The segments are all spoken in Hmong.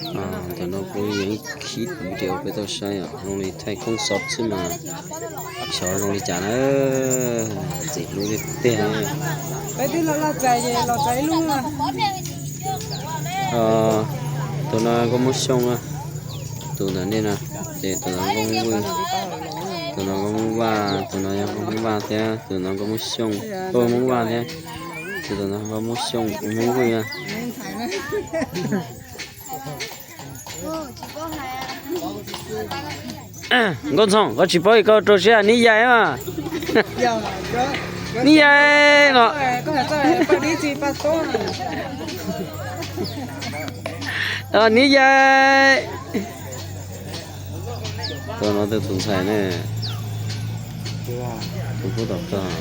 Ntawm no kuv yeej khib video peb tau saib os, zoo li thaij koob xov xwb mas xyov zoo li cas na. Ntxim hlub tiag tiag. Tus no Nkauj Muab Xyooj, tus ntawm nej no, ces tus no Nkauj Muab Vwj, tus no Nkauj Muab Vaj, tus no yog Nkauj Muab Vaj thiab, tus no Nkauj Muab Xyooj, Nkauj Muab Vaj thiab, ces tus no Nkauj Muab Xyooj, Nkauj Muab Vwj. Nkauj Ntxhoo, koj tsis paub koj rau siab Nib Yais mas. Nib Yais no. Nib Yais. Tus no tus tus ntxhais ne. Tus pub tom koj.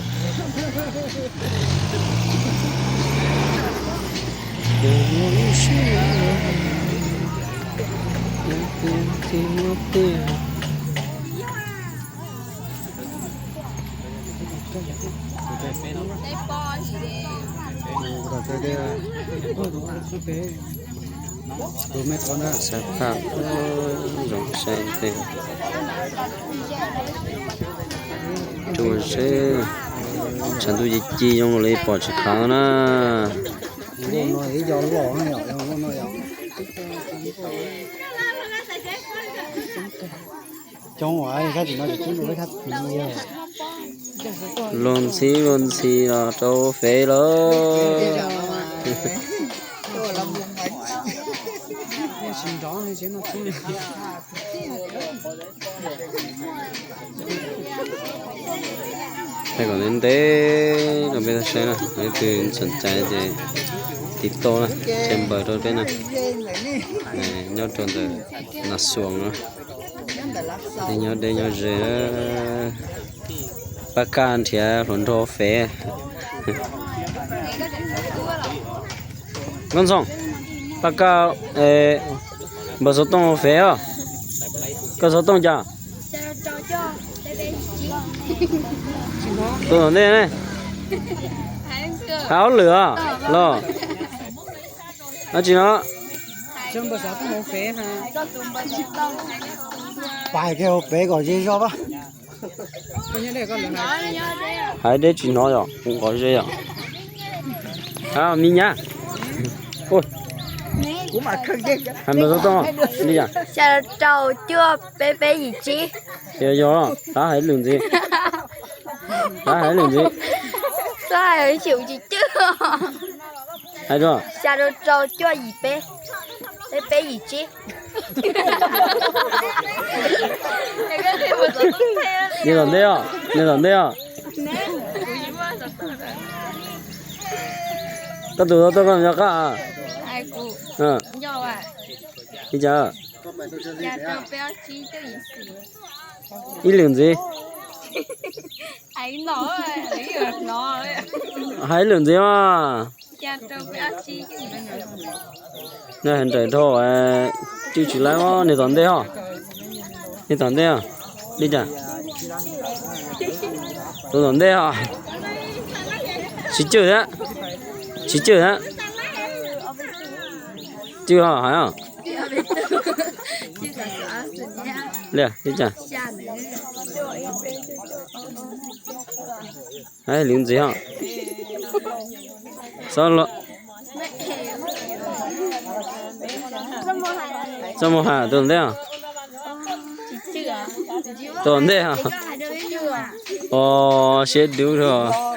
Xav phaj zoo saib tej. Rub seb, tshav ntuj ci ci zoo li pom tsis qhav na. Luag ntxhi luag ntxhi los rau fev lawm. Thaij kom ntev ntev rau peb tau saib na, leej twg xom cai ces tiv tauj na, tshaj npaws rau peb na. Nyob rau ntawm Nas Xuas na, nyob deb nyob ze. Paj Kaj nrhiav hluas nraug fev. Nkauj Ntxhoo, Paj Kaj npawg xov tooj fev os. Koj xov tooj cas? Tus tom ntej ne. Hais hauj lwm os los. Dab tsi no? Pais kiag hauv pem kom ze zog. Hais deb tsis hnov yom, kuv nqos ze yom. Hais me nyab. Hais npawg xov tooj li cas? Xya rau cuaj peb peb yim tsib. Yog yog, tab hais lwm ntxiv. Tab hais lwm ntxiv. Xab hais tsis cwj. Hais rau. Xya rau rau cuaj yim peb, peb peb yim tsib. Nws tom ntej os, nws tom ntej os. Koj tus xov tooj koj nco qab? Li cas? Ib lwm ntxiv. Hais ib lwm ntxiv mas. Nws hais nrawm dhau, cwj tsis laib os, nws tom ntej os. Nws tom ntej os. Li cas? Tus tom ntej os. Tsis cwj thiab. Tsis cwj thiab. Cwj ho hais os. Li cas? Hais lwm ntxiv ho. Xav los. Txoj mus hais tus tom ntej os. Tus tom ntej os. Os, siab dub rau.